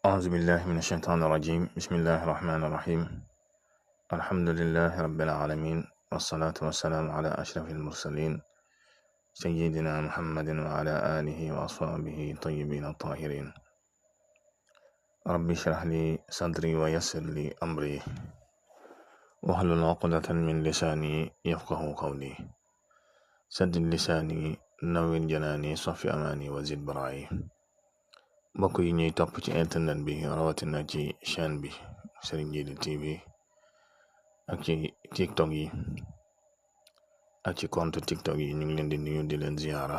أعوذ بالله من الشيطان الرجيم. بسم الله الرحمن الرحيم. الحمد لله رب العالمين، والصلاة والسلام على أشرف المرسلين سيدنا محمد وعلى آله وأصحابه طيبين الطاهرين. رب اشرح لي صدري ويسر لي أمري واحلل عقدة من لساني يفقه قولي. سدد لساني نوّر جناني صفي أماني وزد برائي. mbokk yi ñuy topp ci internet bi rawatina ci chaîne bi Serigne Djily TV ak ci tiktok yi ak ci compte tiktok yi, ñu ngi leen di nuyu, di leen ziyaara,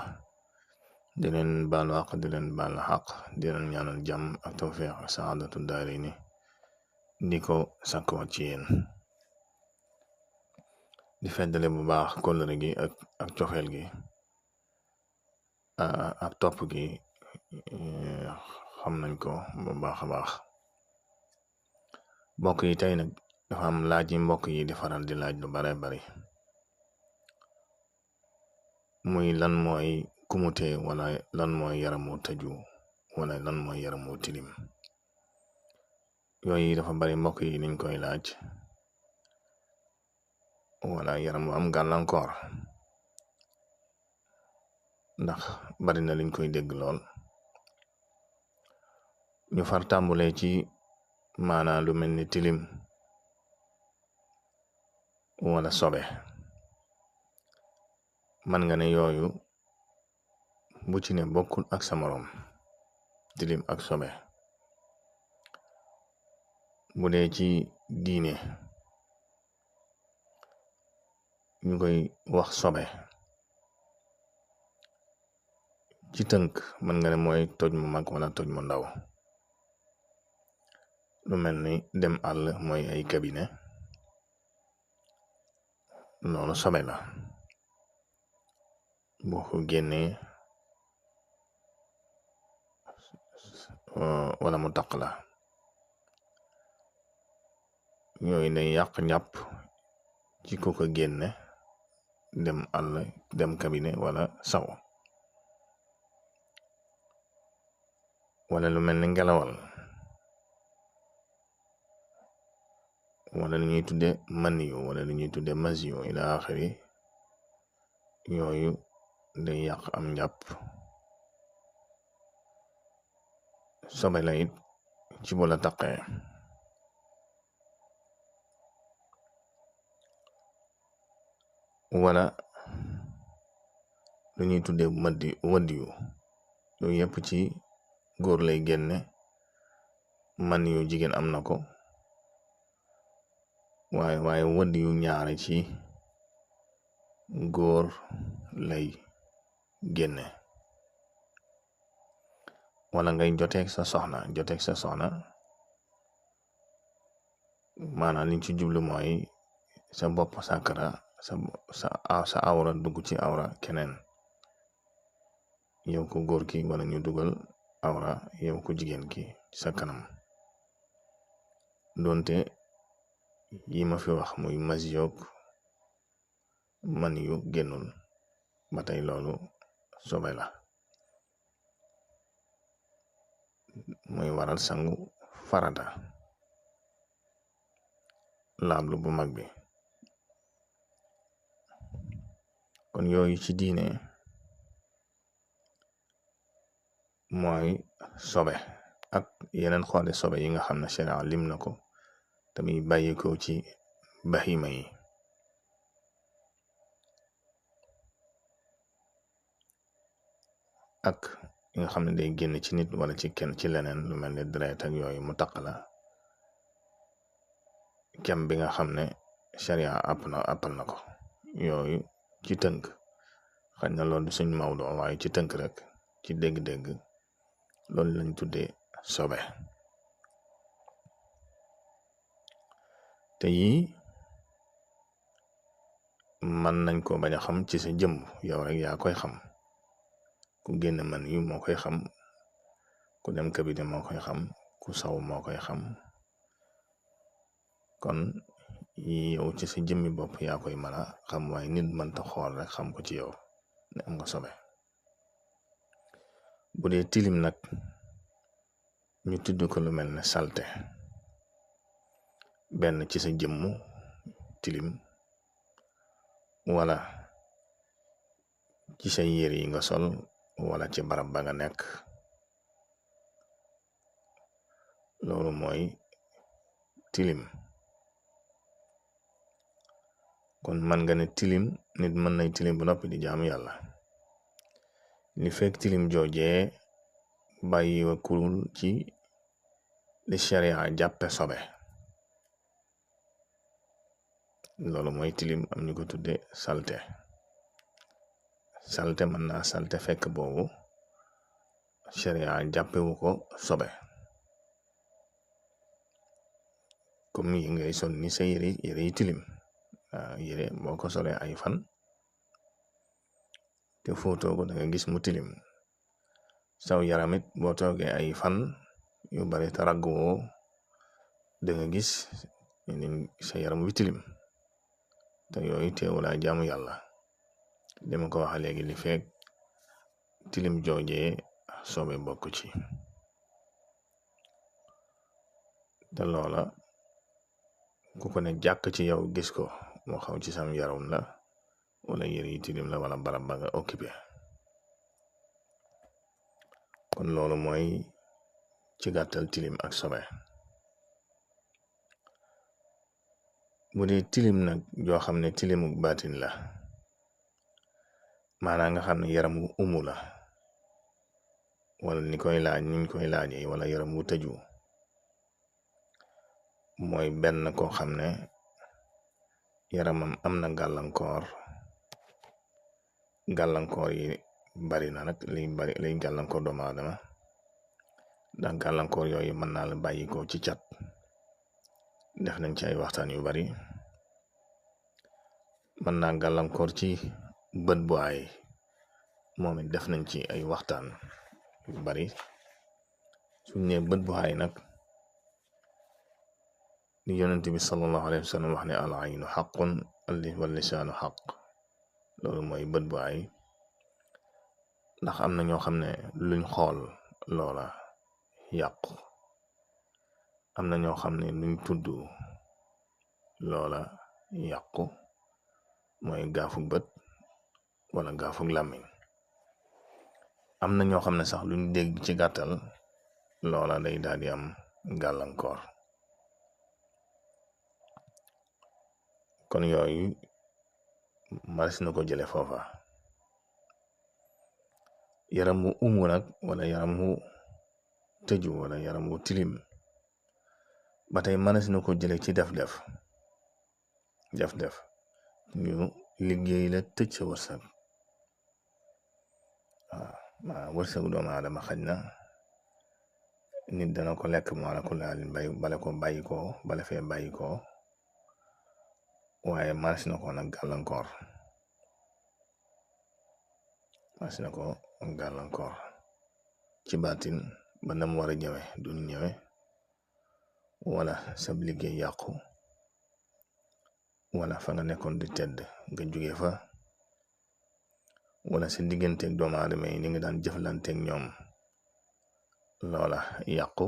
di leen baalu àq, di leen baal xaq, di leen ñaanal jàmm ak tawfiq saadatu daarayni di ko sàkkuwaat ci yéen, di feddale bu baax kóllëre gi ak cofeel gi ak topp gi. xam nañ ko bu baax a baax. mbokk yi tey nag dafa am laaj yi mbokk yi di faral di laaj lu bare bari, muy lan mooy kumute, wala lan mooy yaramu tëju, wala lan mooy yaramu tilim. yooyu dafa bari mbokk yi niñ koy laaj, wala yaram bu am gàllankoor, ndax bari na liñ koy dégg lool. ñu far tàmbulee ci maanaa lu mel ni tilim wala sobe. man nga ne yooyu bu ci ne bokkul ak sa moroom, tilim ak sobe. bu dee ci diine ñu koy wax sobe, ci tënk mën nga ne mooy toj mu mag wala toj mu ndaw. lu mel ni dem àll mooy ay cabinet, loolu sobe la. boo ko génnee wala mu taq la, yooyu day yàq njàpp ci ko ko génne dem àll, dem cabinet wala saw. wala lu mel ni ngelawal, wala lu ñuy tudde maniyu, wala lu ñuy tudde masiyu ila axiri. yooyu day yàq am njàpp, sobe la it ci bu la taqee. wala lu ñuy tudde wadiyu, yooyu yëpp ci góor lay génne, maniyu jigéen am na ko, waaye wadiyu ñaare ci góor lay génne. wala ngay joteeg sa soxna, maanaam liñ ci jublu mooy sa bopp sàkkara, sa awra dugg ci awra keneen, yow ko góor ki, wala ñu dugal awra yow ko jigéen ki sa kanam. doonte yi ma fi wax muy masiyoog man yu génnul, ba tey loolu sobe la, muy waral sangu farata, laablu bu mag bi. kon yooyu ci diine mooy sobe, ak yeneen xoole sobe yi nga xam ne sharia lim na ko, tamit bàyyi ko ci bahima yi. ak yi nga xam ne day génn ci nit wala ci kenn ci leneen, lu mel ni deret ak yooyu mu taq la, kem bi nga xam ne sharia appal na ko. yooyu ci tënk, xañ na loolu du suñ mawdo, waaye ci tënk rek, ci dégg-dégg, loolu lañ tuddee sobe. te yii mën nañ ko bañ a xam ci sa jëmm, yow rek yaa koy xam. ku génn man yu moo koy xam, ku dem kabine moo koy xam, ku saw moo koy xam. kon yi yow ci sa jëmmi bopp yaa koy mën a xam, waaye nit mënta xool rek xam ko ci yow ne am nga sobe. bu dee tilim nag, ñu tudd ko lu mel ne salte, benn ci sa jëmm tilim, wala ci sa yére yi nga sol, wala ci barab ba nga nekk. loolu mooy tilim. kon man nga ne tilim, nit mën nay tilim bu noppi di jaamu yàlla li fekk tilim joojee bàyyi wa kurul ci li sharia jàppe sobe. loolu mooy tilim. am ñu ko tudde salte. salte mën naa salte fekk boobu sharia jàppewu ko sobe, comme yi ngay sol ni sa yére yi tilim. yére boo ko solee ay fan te footoo ko da nga gis mu tilim. saw yaramit boo toogee ay fan yu bari te ragguwoo da nga gis sa yaram wi tilim, te yooyu teewulaa jaamu yàlla. dama ko waxa léegi li fekk tilim joojee sobe bokk ci. te loola ku ko ne jàkk ci yow gis ko, moo xaw ci sam yaram la wala yére yi tilim la wala barab ba nga occupé. kon loolu mooy ci gàttal tilim ak sobe. bu dee tilim nag joo xam ne tilimu baatin la, maanaam nga xam ne yaram wu umu la, wala niñ koy laajee, wala yaram wu tëju, mooy benn koo xam ne yaramam am na gàllankoor yi bari na nag liy gàllankoor doomu aadama, ndax gàllankoor yooyu mën naa la bàyyi ko ci cat. def nañ ci ay waxtaan yu bari. mën naa gàllankoor ci bët bu ay, moom it def nañ ci ay waxtaan yu bari. suñ ne bët bu ay nag, li yonent bi sallallahu alayhi wa sallam wax ne al aynu xaqun wal lisaanu xaq. loolu mooy bët bu ay, ndax am na ñoo xam ne luñ xool loola yàqu. am na ñoo xam ne luñ tudd loola yàqu, mooy gaafug bët wala gaafug làmmiñ. am na ñoo xam ne sax luñ dégg ci gàttal loola day daal di am gàllankoor. kon yooyu maris na ko jële foofa. yaram wu umu nag, wala yaram wu tëju, wala yaram wu tilim, ba tey maris na ko jële ci def-def ñu liggéey la tëj sa wërsëg. waaw wërsëgu doomu aadama xaj na nit dana ko lekk mu ala ko laalin bale fee bàyyi ko, waaye maris na ko nag gàllankoor ci baatin ba nam war a ñëwe du ñëwe, wala sab liggéey yàqu, wala fa nga nekkoon di tedd nga jóge fa, wala sa digganteeg doomu aadama yi ni nga daan jëflanteeg ñoom loola yàqu,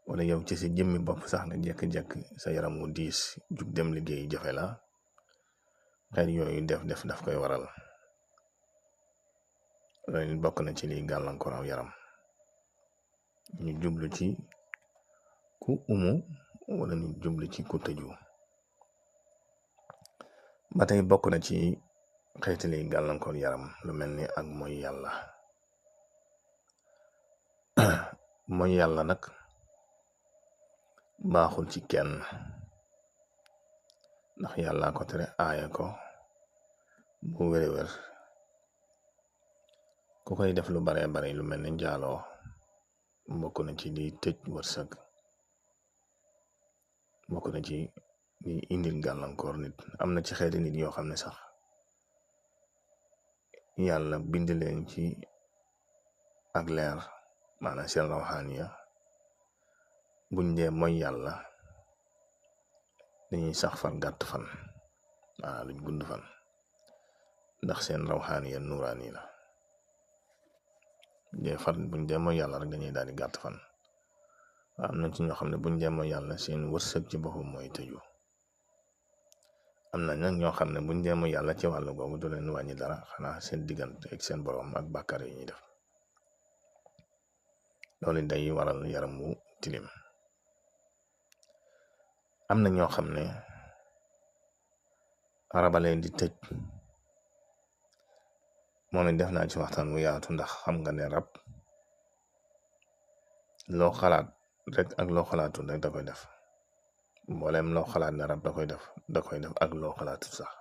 wala yow ci sa jëmmi bopp sax nga jekk-jekk sa yaram wu diis jug dem liggéey jafe la. xeet yooyu def daf koy waral. loolu bokk na ci liy gàllankoor aw yaram. ñu jublu ci ku umu, wala ñu jublu ci ku tëju. ba tey bokk na ci xeeti liy gàllankoor yaram lu mel ni ak mooy yàlla. mooy yàlla nag baaxul ci kenn, ndax yàlla ko tere, aaya ko bu wér-wér. ku koy def lu bare bare lu mel ni njaaloo bokk na ci liy tëj wërsëg, bokk na ci liy indil gàllankoor nit. am na ci xeeti nit yoo xam ne sax yàlla bind leen ci ak leer, maanaam seen rawxaaniya, buñ dee mooy yàlla dañuy sax far gàtt fan, luñ gudd fan, ndax seen rawxaaniya nuuraani la. buñ dee mooy yàlla rek dañuy daal di gàtt fan. am na ci ñoo xam ne buñ dee mooy yàlla seen wërsëg ci boppam mooy tëju. am na nag ñoo xam ne buñ dee mooy yàlla ci wàllu googu du leen wàññi dara xanaa seen diggante ak seen borom ak bàkkaar yi ñuy def. loolu day waral yaram wu tilim. am na ñoo xam ne arabaleen di tëj. moom it def naa ci waxtaan wu yaatu ndax xam nga ne rab loo xalaat rek ak loo xalaatul rek da koy def. mboolem loo xalaat ne rab da koy def ak loo xalaatul sax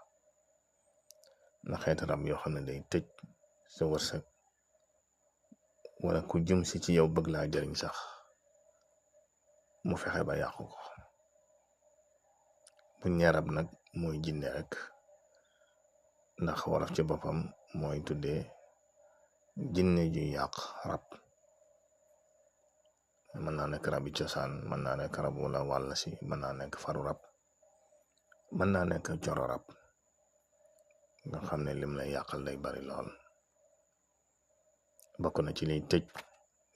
na xeeti rab yoo xam ne day tëj sa wërsëg wala ku jëm si ci yow bëgg laa jëriñ sax mu fexe ba yàqu ko. bu ñee rab nag mooy jinne rek ndax wolof ci boppam mooy tuddee jinne ju yàq rab. mën naa nekk rabi cosaan, mën naa nekk rab wala wàll si, mën naa nekk faru rab, mën naa nekk coro rab nga xam ne lim lay yàqal day bari lool. bokk na ci liy tëj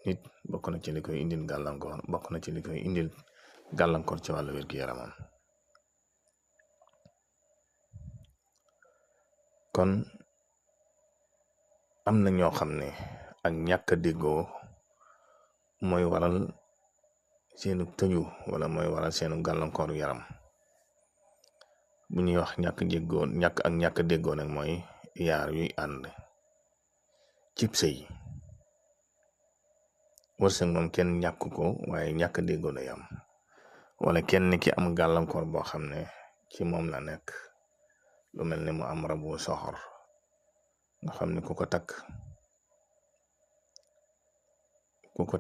nit, bokk na ci li koy indil gàllankoor, bokk na ci li koy indil gàllankoor ci wàllu wér-gu-yaramam. kon am na ñoo xam ne ak ñàkk a déggoo mooy waral seenu tëju wala mooy waral seenu gàllankooru yaram. bu ñuy wax ñàkk déggoo nag mooy yaar yuy ànd cib sëy. wërsëg moom kenn ñàkk ko, waaye ñàkk déggoo day am, wala kenn ki am gàllankoor boo xam ne ci moom la nekk. lu mel ne mu am rabu soxor nga xam ne ku ko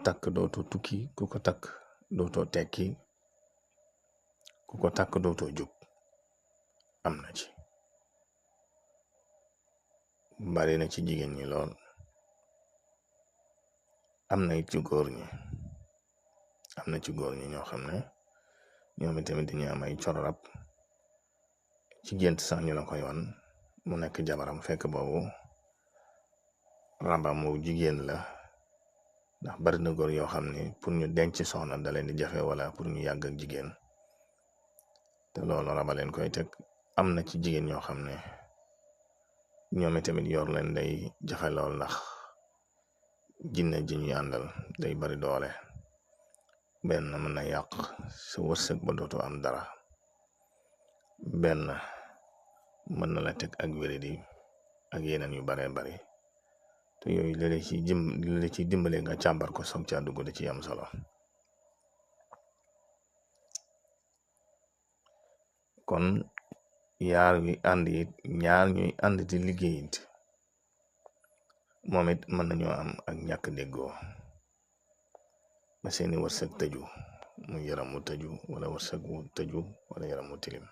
takk dootoo tukki, ku ko takk dootoo tekki, ku ko takk dootoo jóg. am na ci bari na ci jigéen ñi lool. am na it ci góor ñi, am na ci góor ñi ñoo xam ne ñoom itamit dañuy am ay coro rab ci gént sax ñu la koy wan mu nekk jabaram fekk boobu rabam wu jigéen la. ndax bari na góor yoo xam ne pour ñu denc soxna da leen di jafe wala pour ñu yàgg ak jigéen te loolu raba leen koy teg. am na ci jigéen ñoo xam ne ñoom itamit yor leen day jafe lool ndax jinne ji ñuy àndal day bari doole. benn mën na yàq sa wërsëg ba dootoo am dara, benn mën na la teg ak wéradi ak yeneen yu baree bari te yooyu li ci dimbale nga càmbar ko soog caa dugg da ci am solo. kon yaar wi ànd it ñaar ñuy ànd di liggéey it moom it mën nañoo am ak ñàkk déggoo ba seeni wërsëg tëju, mu yaram mu tëju wala wërsëg wu tëju wala yaram mu tilim.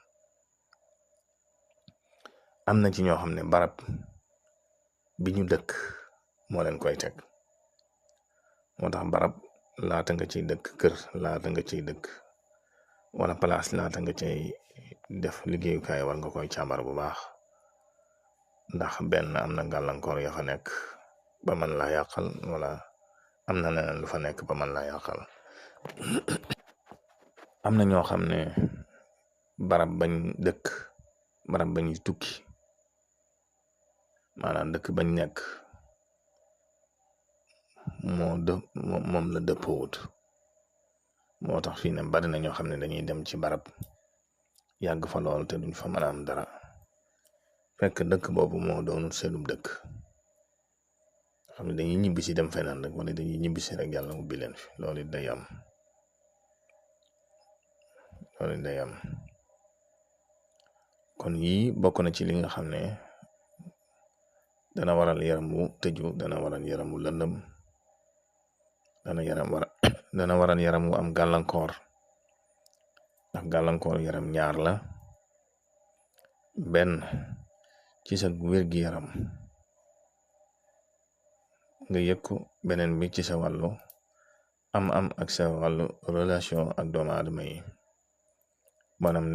am na ci ñoo xam ne barab bi ñu dëkk moo leen koy teg. moo tax barab laata nga ciy dëkk, kër laata nga ciy dëkk wala place laata nga cay def liggéeyukaay war nga koy càmbar bu baax, ndax benn am na gàllankoor ya fa nekk ba mën laa yàqal, wala am na leneen lu fa nekk ba mën laa yàqal. am na ñoo xam ne barab bañ dëkk, barab bañuy tukki, maanaam dëkk bañ nekk moom la dëppoowut. moo tax fii ne bari na ñoo xam ne dañuy dem ci barab yàgg fa lool te duñ fa mën a am dara, fekk dëkk boobu moo doonul seenub dëkk. xam ne dañuy ñibbisi dem feneen rek, wala dañuy ñibbisi rek yàlla ubbi leen fi. loolu it day am. kon yii bokk na ci li nga xam ne dana waral yaram wu tëju, dana waral yaram wu lëndëm, dana waral yaram wu am gàllankoor. ndax gàllankoor yaram ñaar la, benn ci sa wér-gi-yaram nga yëg ko, beneen bi ci sa wàllu am ak sa wàllu relation ak doomu aadama yi, maanaam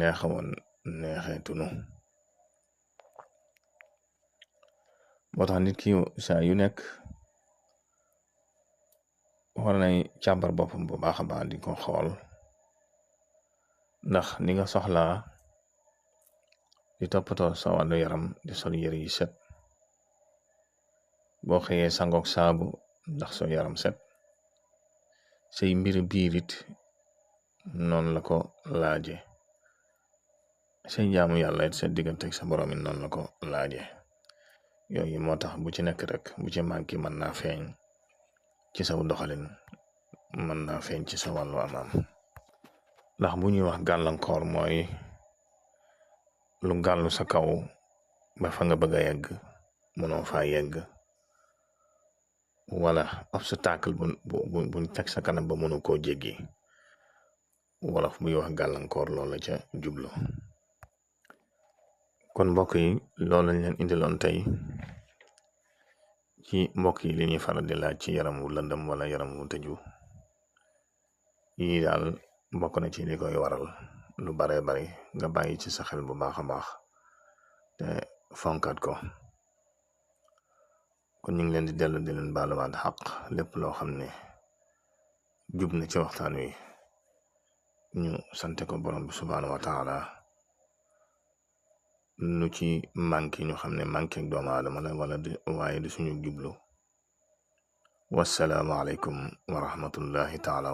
neexeetunu. moo tax nit ki saa yu nekk war nay càmbar boppam bu baax a baax di ko xool ndax ni nga soxlaa di toppatoo sa wàllu yaram di sol yëre yi set boo xëyee sangook saabu ndax so yaram set say mbir biirit noonu la ko laaje say jaamu yàlla it sa digganteg sa borom it noonu la ko laaje yooyu moo tax bu ci nekk rek bu ci manki mën naa feeñ ci saw doxalin mën naa feeñ ci sa wàllu amaam ndax bu ñuy wax gàllankoor mooy lu gàllu sa kaw ba fa nga bëgg a yegg mënoo faa yegg wala obstacle buñ teg sa kanam ba mënu koo jéggi wala fu muy wax gàllankoor loolu la ca jublu kon mbokk yi loolu lañ leen indiloon tey ci mbokk yi li ñuy faral di laaj ci yaram wu lëndëm wala yaram wu tëju yii daal bokk na ci li koy waral lu bare bari nga bàyyi ci sa xel bu baax a baax te fonkat ko kon ñu ngi leen di dellu di leen baaluwaat xaq lépp loo xam ne jub na ci waxtaan wi ñu sante ko borom bi subhaanahu wa taala lu ci manqué ñu xam ne manqué ak doomu aadama la wala waaye du suñu jublu wassalaamu aleykum wa rahmatullahi taala